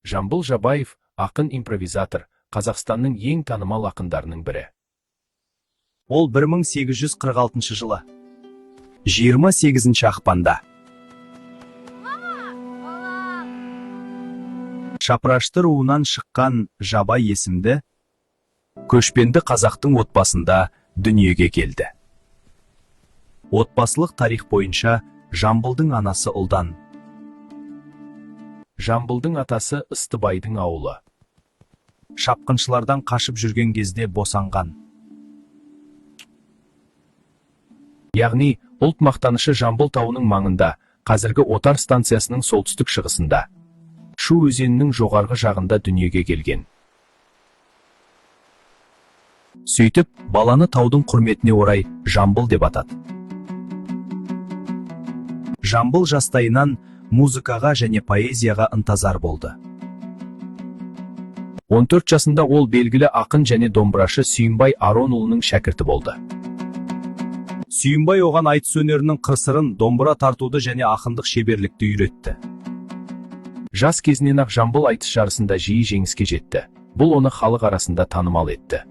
Жамбыл Жабаев, ақын-импровизатор, Қазақстанның ең танымал ақындарының бірі. Ол 1846 жылы 28 ақпанда Шапырашты руынан шыққан Жабай есімді көшпенді қазақтың отбасында дүниеге келді. Отбасылық тарих бойынша Жамбылдың анасы Ұлдан. Жамбылдың атасы Ыстыбайдың ауылы. Шапқыншылардан қашып жүрген кезде босанған. Яғни, ұлт мақтанышы Жамбыл тауының маңында, қазіргі Отар станциясының солтүстік шығысында, Шу өзенінің жоғарғы жағында дүниеге келген. Сөйтіп, баланы таудың құрметіне орай Жамбыл деп атады. Жамбыл жастайынан музыкаға және поэзияға ынтазар болды. 14 жасында ол белгілі ақын және домбырашы Сүйінбай Аронұлының шәкірті болды. Сүйінбай оған айтыс өнерінің қыр-сырын, домбыра тартуды және ақындық шеберлікті үйретті. Жас кезінен ақ Жамбыл айтыс жарысында жиі жеңіске жетті. Бұл оны халық арасында танымал етті.